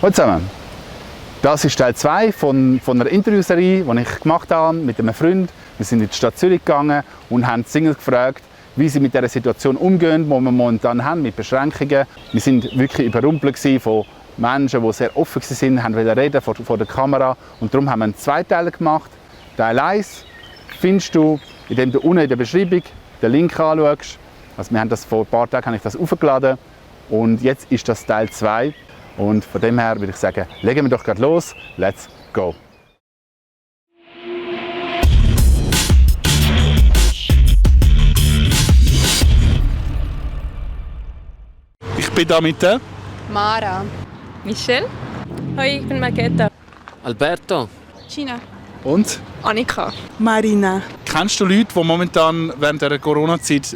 Hallo zusammen. Das ist Teil 2 von einer Interviewserie, die ich gemacht habe mit einem Freund. Wir sind in die Stadt Zürich gegangen und haben die Singles gefragt, wie sie mit dieser Situation umgehen, die wir momentan haben, mit Beschränkungen. Wir waren wirklich überrumpelt von Menschen, die sehr offen waren, wollten reden vor der Kamera. Und darum haben wir einen Zweiteiler gemacht. Teil 1 findest du, indem du unten in der Beschreibung den Link anschaust. Also wir haben das vor ein paar Tagen hochgeladen und jetzt ist das Teil 2. Und von dem her würde ich sagen, legen wir doch gerade los. Let's go! Ich bin da mit der Mara. Michelle. Hoi, ich bin Marketa. Alberto. Gina. und Annika. Marina. kennst du Leute, die momentan während der Corona-Zeit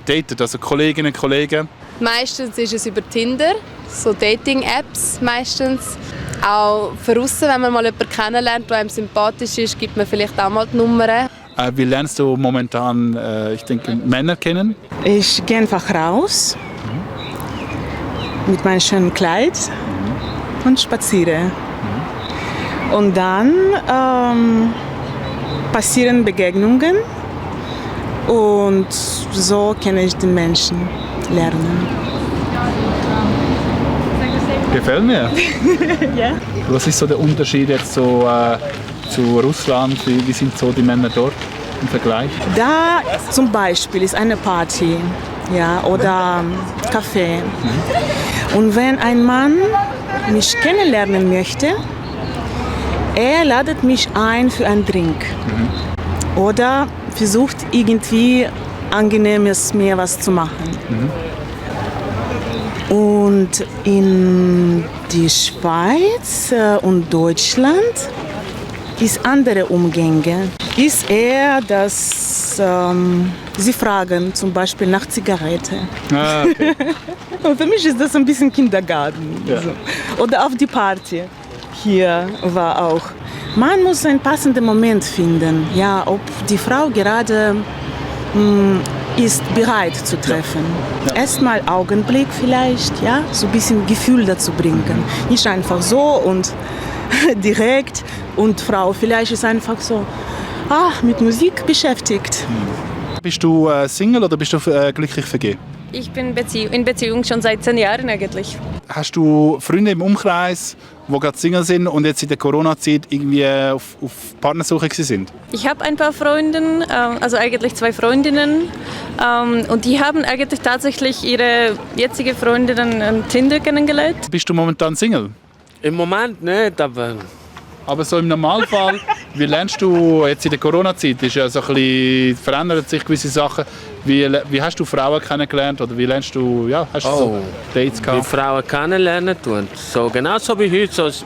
daten, also Kolleginnen und Kollegen? Meistens ist es über Tinder, so Dating-Apps meistens. Auch von aussen, wenn man mal jemanden kennenlernt, der einem sympathisch ist, gibt man vielleicht auch mal die Nummern. Wie lernst du momentan, ich denke, Männer kennen? Ich gehe einfach raus mit meinem schönen Kleid und spaziere. Und dann passieren Begegnungen und so kann ich den Menschen lernen. Gefällt mir. Ja. Was ist so der Unterschied jetzt so, zu Russland? Wie sind so die Männer dort im Vergleich? Da zum Beispiel ist eine Party, ja, oder Kaffee. Und wenn ein Mann mich kennenlernen möchte, er ladet mich ein für einen Drink. Oder versucht irgendwie Angenehmes mir was zu machen. Und in die Schweiz und Deutschland ist andere Umgänge. Ist eher, dass sie fragen, zum Beispiel nach Zigarette. Ah, okay. Und für mich ist das ein bisschen Kindergarten. Ja. So. Oder auf die Party. Hier war auch. Man muss einen passenden Moment finden, ja, ob die Frau gerade ist bereit zu treffen. Ja. Erstmal Augenblick vielleicht, ja, so ein bisschen Gefühl dazu bringen. Nicht einfach so und direkt und Frau vielleicht ist einfach so mit Musik beschäftigt. Bist du Single oder bist du glücklich vergeben? Ich bin in Beziehung schon seit 10 Jahren eigentlich. Hast du Freunde im Umkreis, die gerade Single sind und jetzt in der Corona-Zeit irgendwie auf Partnersuche sind? Ich habe ein paar Freundinnen, also eigentlich 2 Freundinnen. Und die haben eigentlich tatsächlich ihre jetzige Freundin an Tinder kennengelernt. Bist du momentan Single? Im Moment nicht, Aber so im Normalfall, wie lernst du jetzt in der Corona-Zeit? Ist ja so ein bisschen, verändern sich gewisse Sachen. Wie hast du Frauen kennengelernt oder wie lernst du, ja, hast du so Dates wie gehabt? Frauen kennenlernen tun. So, genau so wie heute, so es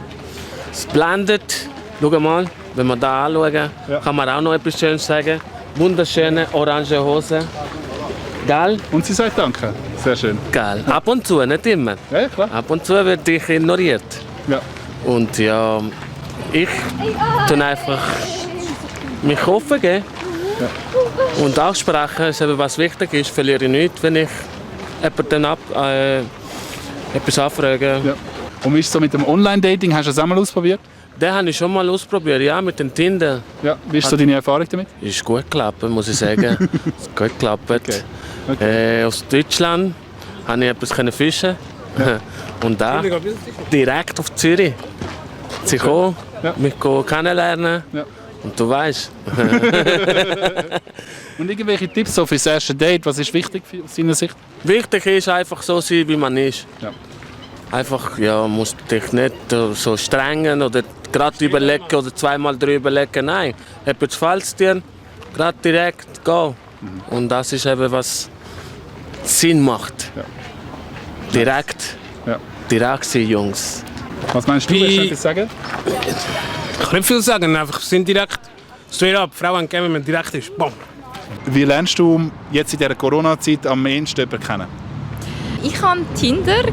blendet. Schau mal, wenn wir da anschauen, Ja. kann man auch noch etwas Schönes sagen. Wunderschöne orange Hose. Geil? Und sie sagt Danke. Sehr schön. Geil. Ab und zu, nicht immer. Ja, klar. Ab und zu wird ich ignoriert. Ja. Und ja, ich tue einfach mich offen geben. Und auch sprechen, ist eben, was wichtig ist, verliere ich nichts, wenn ich jemanden etwas anfrage. Ja. Und wie ist es so mit dem Online-Dating? Hast du das auch mal ausprobiert? Den habe ich schon mal ausprobiert, ja, mit dem Tinder. Ja. Wie ist so deine Erfahrung damit? Ist gut geklappt, muss ich sagen. Ist gut geklappt. Okay. Aus Deutschland konnte ich etwas fischen. Und da direkt auf Zürich. Sie kommen, Ja. mich kennenlernen. Ja. Und du weißt. Und irgendwelche Tipps so für das erste Date? Was ist wichtig aus deiner Sicht? Wichtig ist einfach so sein, wie man ist. Ja. Einfach, ja, musst dich nicht so strengen oder gerade überlegen oder 2-mal 3 überlegen. Nein, etwas gefällt dir, gerade direkt gehen. Und das ist eben, was Sinn macht. Ja. Direkt. Ja. Direkt sein, Jungs. Was meinst du? Willst du etwas sagen? Ich kann nicht viel sagen, einfach sind direkt straight up. Frauen kennen, wenn man direkt ist. Bam. Wie lernst du jetzt in dieser Corona-Zeit am ehesten jemanden kennen? Ich hatte Tinder.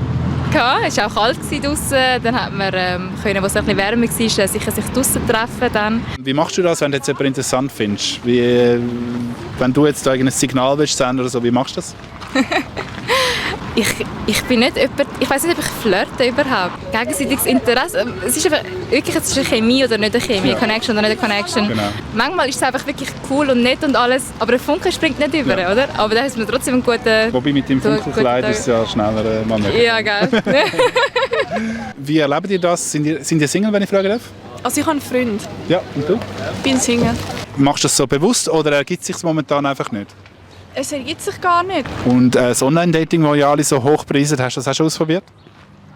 Es war auch kalt draußen. Dann hat man, wo es ein bisschen wärmer war, sicher sich draußen treffen. Dann. Wie machst du das, wenn du jetzt jemanden interessant findest? Wenn du jetzt da ein Signal willst senden oder so, wie machst du das? Ich bin nicht jemand, ich weiß nicht, ob ich flirte überhaupt. Gegenseitiges Interesse, es ist einfach wirklich, es ist eine Chemie oder nicht eine Chemie, eine Connection oder nicht eine Connection. Genau. Manchmal ist es einfach wirklich cool und nett und alles, aber der Funke springt nicht über, oder? Aber da ist man trotzdem einen guten... Wobei mit dem Funkelkleid ist es ja schneller mal möglich. Ja, gell. Wie erlebt ihr das? Sind ihr Single, wenn ich fragen darf? Also ich habe einen Freund. Ja, und du? Ich bin Single. Machst du das so bewusst oder ergibt es sich momentan einfach nicht? Es ergibt sich gar nicht. Und das Online-Dating, das ja alle so hoch preisen, hast du das auch schon ausprobiert?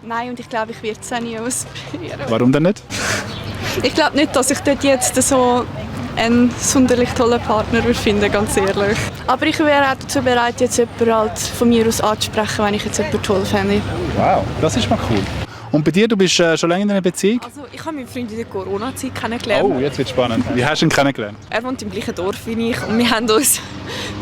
Nein, und ich glaube, ich werde es auch nie ausprobieren. Warum denn nicht? Ich glaube nicht, dass ich dort jetzt so einen sonderlich tollen Partner finde, ganz ehrlich. Aber ich wäre auch dazu bereit, jetzt jemanden halt von mir aus anzusprechen, wenn ich jetzt jemanden toll fände. Wow, das ist mal cool. Und bei dir, du bist schon länger in einer Beziehung? Also ich habe meinen Freund in der Corona-Zeit kennengelernt. Oh, jetzt wird es spannend. Wie hast du ihn kennengelernt? Er wohnt im gleichen Dorf wie ich und wir haben uns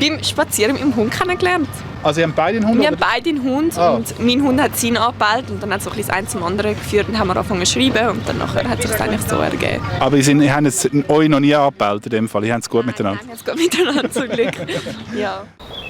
beim Spazieren mit dem Hund kennengelernt. Also ihr habt beide einen Hund? Wir haben beide einen Hund und mein Hund hat seinen angebellt und dann hat so ein bisschen eins zum anderen geführt und haben wir angefangen zu schreiben und dann nachher hat sich das eigentlich so ergeben. Aber ihr habt jetzt euch noch nie angebellt in dem Fall, ihr habt es gut miteinander? Nein, wir haben es gut miteinander, zum Glück. Ja.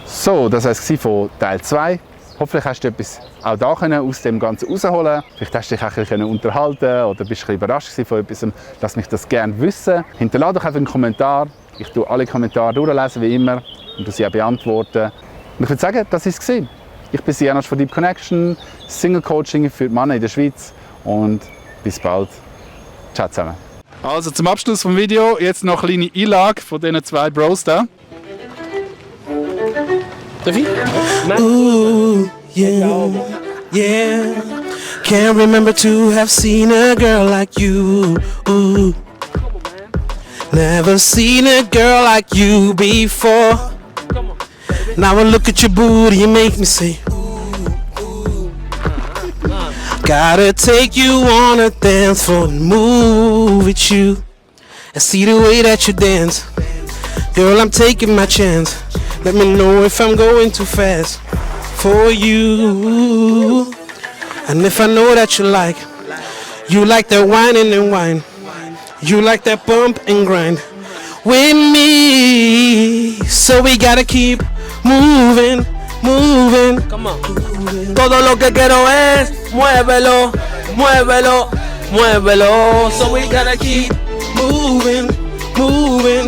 So, das war es von Teil 2. Hoffentlich hast du etwas auch da aus dem Ganzen rausholen. Vielleicht hast du dich auch ein bisschen unterhalten oder bist ein bisschen überrascht von etwas. Lass mich das gerne wissen. Hinterlade doch einfach einen Kommentar. Ich tue alle Kommentare durchlesen, wie immer, und sie auch beantworten. Und ich würde sagen, das war es. Ich bin Janosch von Deep Connection, Single Coaching für die Männer in der Schweiz. Und bis bald. Ciao zusammen. Also zum Abschluss des Videos jetzt noch eine kleine Einlage von diesen zwei Bros da. Ooh, yeah, yeah. Can't remember to have seen a girl like you. Ooh. Never seen a girl like you before. Now I look at your booty, you make me say, ooh. Gotta take you on a dance floor and move with you and see the way that you dance. Girl, I'm taking my chance. Let me know if I'm going too fast for you. And if I know that you like that whining and wine. You like that bump and grind with me. So we gotta keep moving, moving. Come on. Todo lo que quiero es muévelo, muévelo, muévelo. So we gotta keep moving, moving,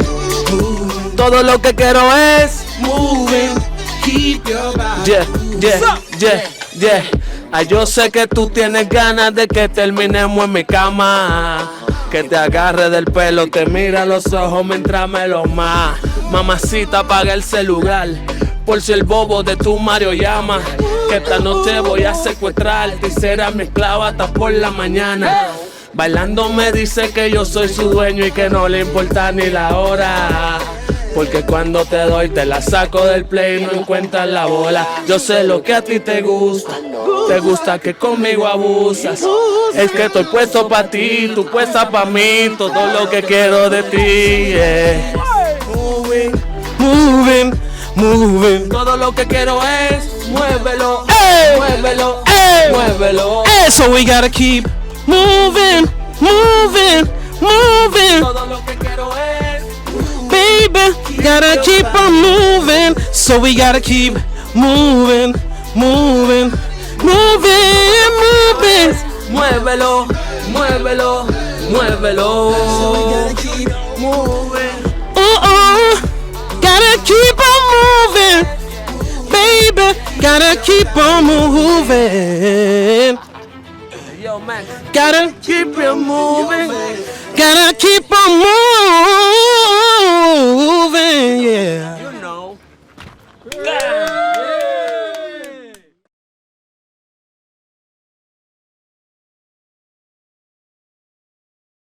moving. Todo lo que quiero es Moving, keep your body. yeah. Ay, yo sé que tú tienes ganas de que terminemos en mi cama. Que te agarre del pelo, te mira a los ojos mientras me lo más. Mamacita, apaga el celular, por si el bobo de tu Mario llama. Que esta noche voy a secuestrarte y será mi esclava hasta por la mañana. Bailando me dice que yo soy su dueño y que no le importa ni la hora. Porque cuando te doy te la saco del play y no encuentras la bola. Yo sé lo que a ti te gusta que conmigo abusas. Es que estoy puesto pa' ti, tú puesta pa' mí, todo lo que quiero de ti, yeah. Moving, moving, moving. Todo lo que quiero es muévelo, Hey, muévelo, hey, muévelo. hey. So we gotta keep moving, moving, moving. Todo lo que quiero es Baby, gotta keep on moving. So we gotta keep moving, moving, moving, moving. muévelo, muévelo, muévelo. So we gotta keep moving. Gotta keep on moving, baby. Gotta keep on moving. Yo, man. Gotta keep it moving. Gotta keep on moving.